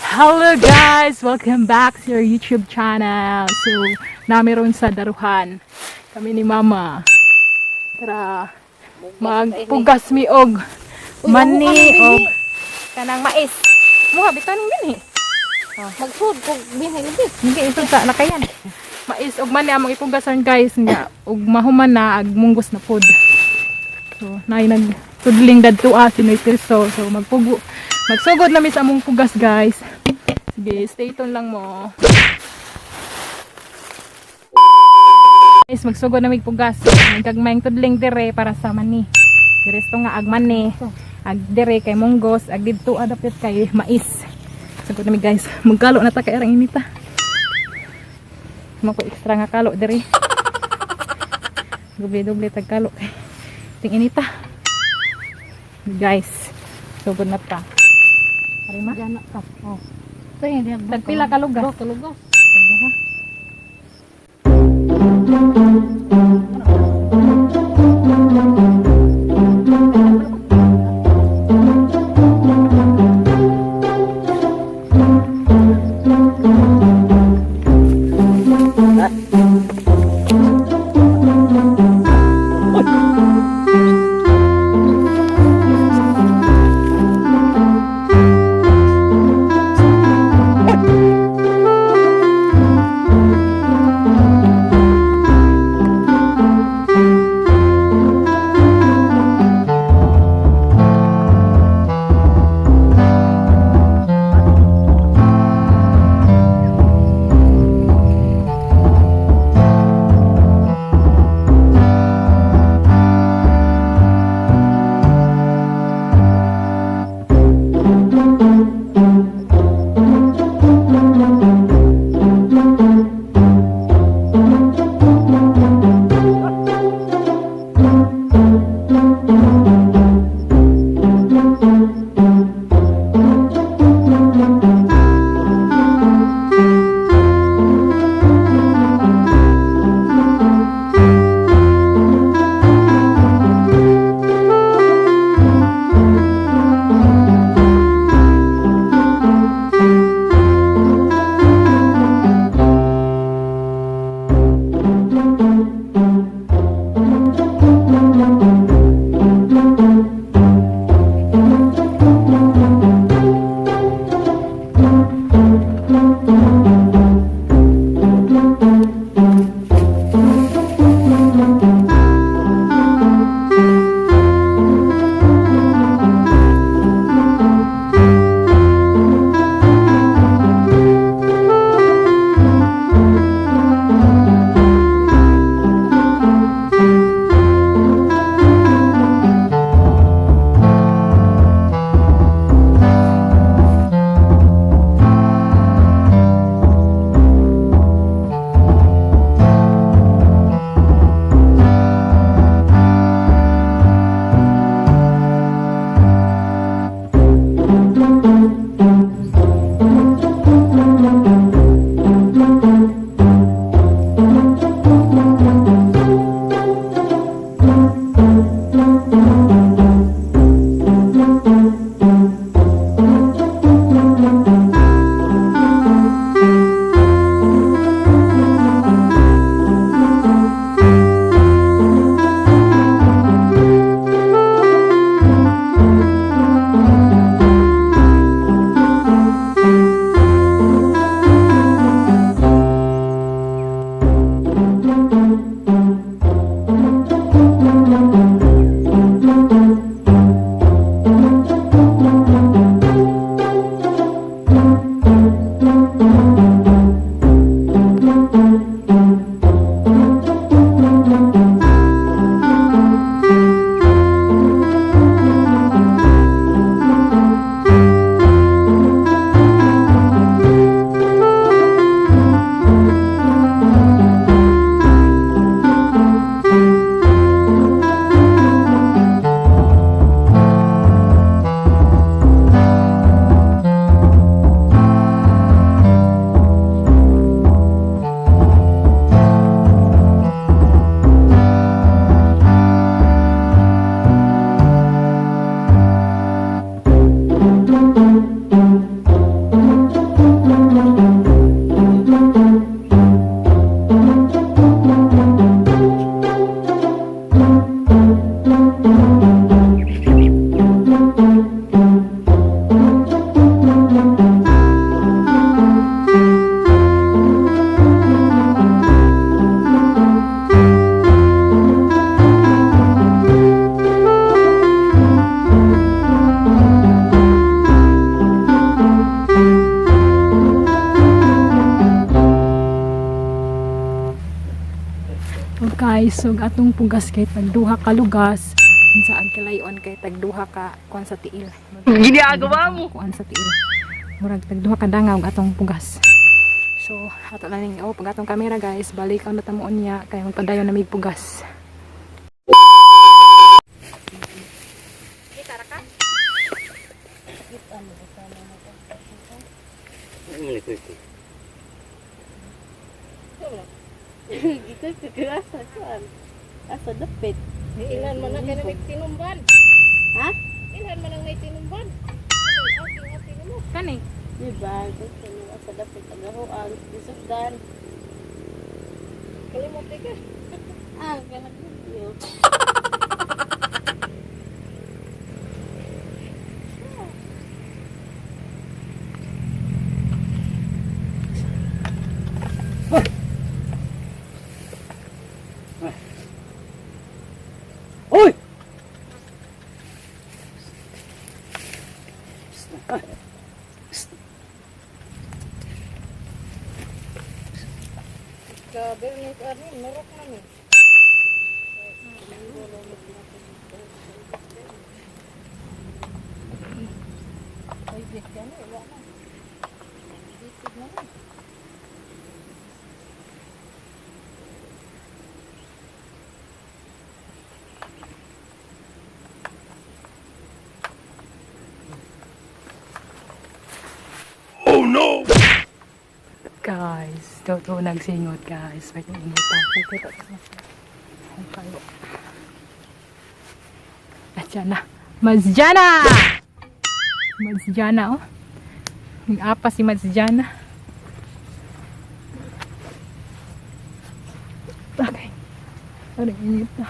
Hello guys! Welcome back to your YouTube channel. So, naa mi ron sa daruhan. Kami ni Mama. Tara, magpugas mi og mani og kanang mais. Muha bitaw ning dinhi. Magsud kog binhi lagi. Hindi ito sa lakayan. Mais og mani among ipugasan, guys, nga ug mahuman na ag munggos na pod. So, naay nag tudling dadto ah, si Noy Tirso. So, magpugo magsugod na mi sa among pugas, guys. Sige, stay tuned lang mo. Guys, magsugod na mig pugas. Nagkagmayng tudling dire para sa mani. Diresto nga ag mani. Ag dire kay munggos, ag didto adapit kay mais. Sugod na mi, guys. Magkalo na ta kay arang inita. Mo ko extra nga kalo dire. Doble-doble tag kalo kay ting inita. Guys, sugod na ta. Arima? Gana ka. Oh. Tayo hindi. Tagpila ka lugas? Duha ka lugas. Tagduha. Guys, so atong pugas kay tagduha ka lugas. Unsa ang kalayon kay tagduha ka kuan sa tiil. Ginagawa mo. Kuan sa tiil. Murag tagduha ka dangaw og atong pugas. So, ato lang ning oh, pag atong kamera, guys, balik ang natamuon niya kay magpadayon na mig pugas. Gikoy ko asa kuan. Asa dapit. Ilan man na kay may tinumban. Ha? Ilan man ang may tinumban? Ating ating mo. Kani? Di ba? Gusto mo asa dapit agahoan, isugdan. Kalimot ka. Ah, kanang video. Hoy! Ka Bernice Arnin, marok na ni. Ay, bit ka na, wala na. Bitid na na. Guys, totoo nagsingot, guys. May inita. Kita ko sa ang kayo. Masjana. Masjana! Masjana, oh. Nag-apa si Masjana. Okay. Parang init na.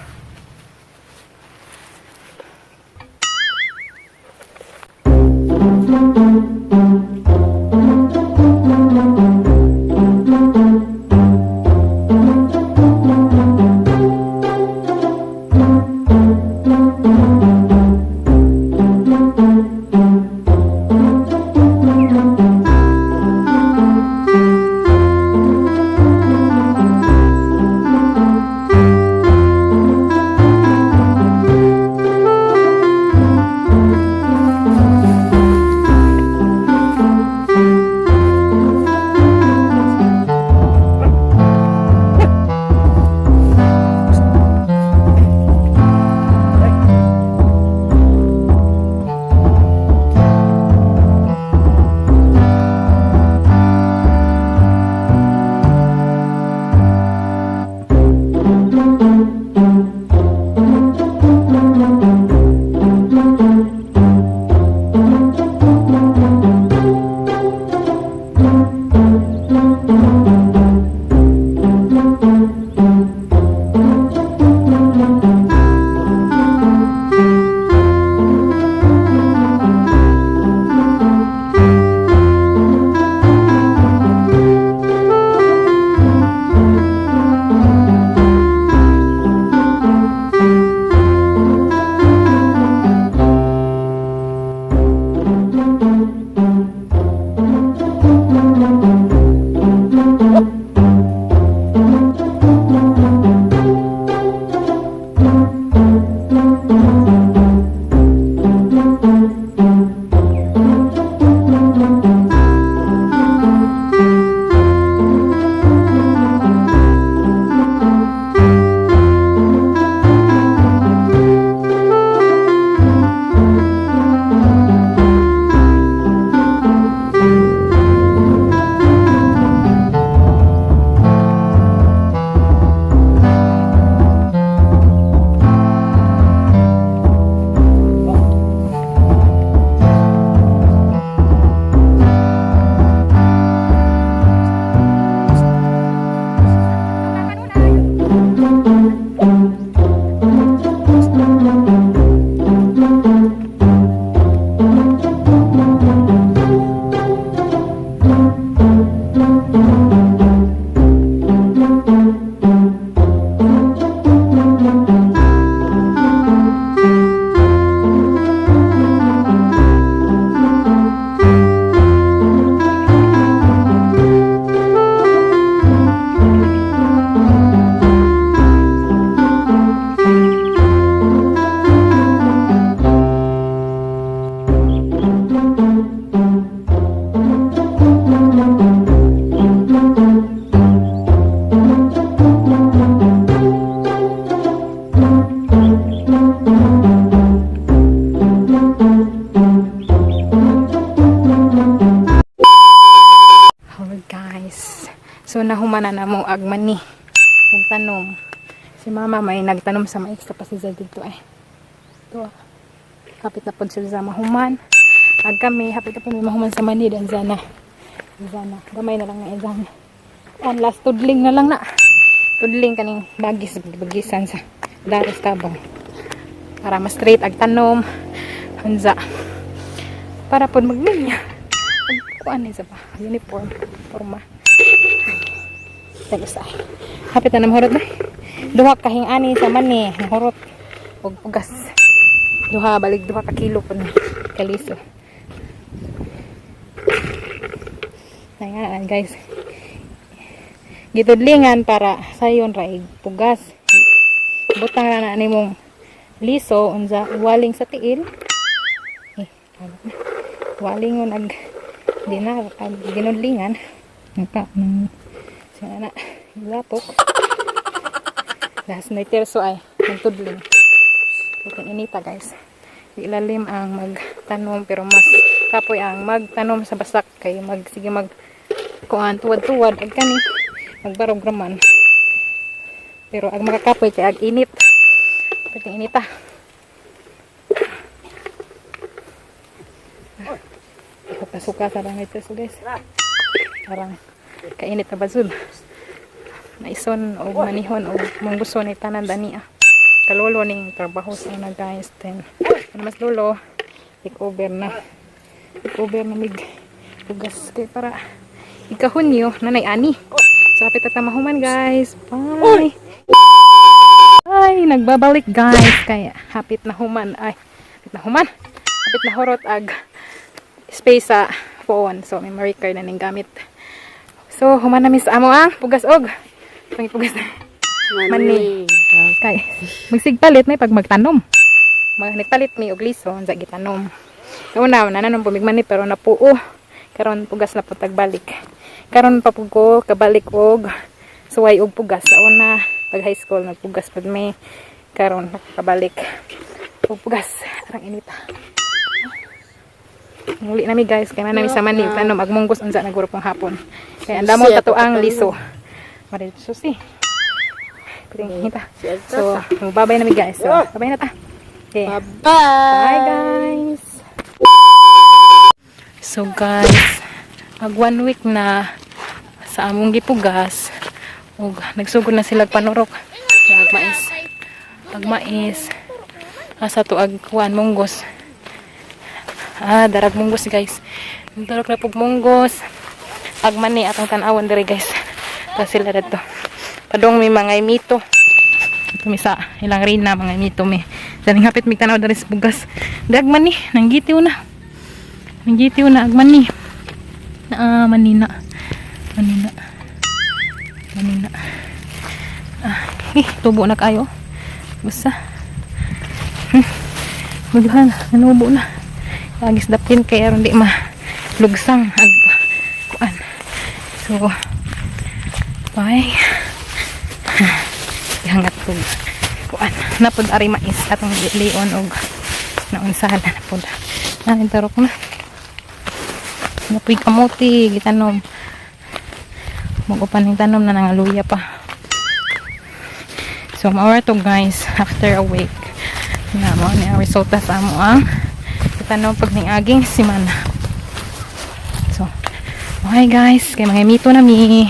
So nahuman na namo ag mani ug tanom. Si Mama may nagtanom sa mais pa si dito eh. Ito ah. Hapit na pod sila sa mahuman. Ag kami, hapit na pod may mahuman sa mani dan zana. Zana. Gamay na lang na izang. An last tudling na lang na. Tudling kaning bagis bagisan sa daros tabang. Para mas straight ag tanom. Unsa. Para pod maglinya. Ag kuan ni sa ba? Uniform. Forma. Tagos ay. Hapit na namhurot na. Duha kahing ani sa mani, nahurot og pugas. Duha balik 2 ka kilo pud ni kaliso. Ay nga guys. Gitudlingan para sayon ra ig pugas. Butang ra na nimong liso unsa waling sa tiil. Eh, ano na. Walingon ag di na ag ginudlingan. Nagka nang siya na lapok. Last na terso ay nagtudling. Looking inita, guys. Ilalim ang magtanom pero mas kapoy ang magtanom sa basak kay mag sige mag kuan tuwad-tuwad ag kani magbarog raman. Pero ang makakapoy kay ag init. Pwede inita. Suka sa langit so guys. Parang kainit na basud. Naison og manihon og mungguson ni tanan dania. Kalolo ning trabaho sa una, guys. Then ano mas lolo take over na. Take over na mig hugas kay para ikahunyo nanay ani. So hapit ta mahuman, guys. Bye. Ay, nagbabalik, guys, kaya hapit na human ay hapit na human. Hapit na hurot ag space sa phone. So memory card na ning gamit. So human na mi sa amo ang pugas og pangipugas mani. Kay magsigpalit may pag magtanom. Mag nagpalit mi og liso unsa gitanom. Una nananom po mig mani pero napuo. Karon pugas na po tagbalik. Karon pa pud ko kabalik og suway og pugas. Sa una pag high school nagpugas pud mi, karon nakakabalik og pugas. Arang inita. Muli nami, guys, kay man nami sa mani tanom ag munggos unsa na pong hapon. Kay andamo ta ang liso. Mari susi. Piring hita. So, babay na mi, guys. So, babay na ta. Okay. Bye-bye. Bye, guys. So guys, mag one week na sa among gipugas ug nagsugod na sila panurok. Ag mais. Ag mais. Asa to ag kuan munggos. Ah, darag munggos, guys. Darag na pug munggos. Ag mani atong tan-awon diri, guys. Ta sila didto. Padong may mga mito. Ito mi sa ilang rina mga mito mi. Daling hapit mig tanaw diri sa bugas. Dag mani, nanggitiw na. Nanggitiw na ag mani. Na ah, mani na. Mani na. Mani na. Ah, eh, tubo na kayo. Basta. Maghan, nanubo na. Agis dapin kay aron di ma lugsang ag kuan. So, bye. Ihangat ko kuan. Napod ari mais atong lion og naunsahan na napod. Na tarok na. Napuy kamote gitanom. Mag-upan ning tanom na nangaluya pa. So, maura to, guys, after a week. Na mo ni ang resulta sa amo ang itanom pag ning aging simana. So, okay guys, kay mga mito na mi.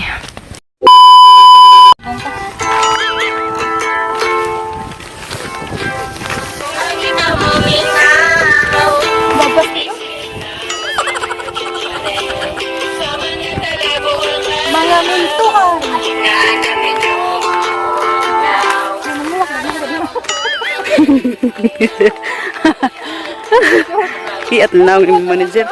Mga mintuhan. Iat na ang imong manager.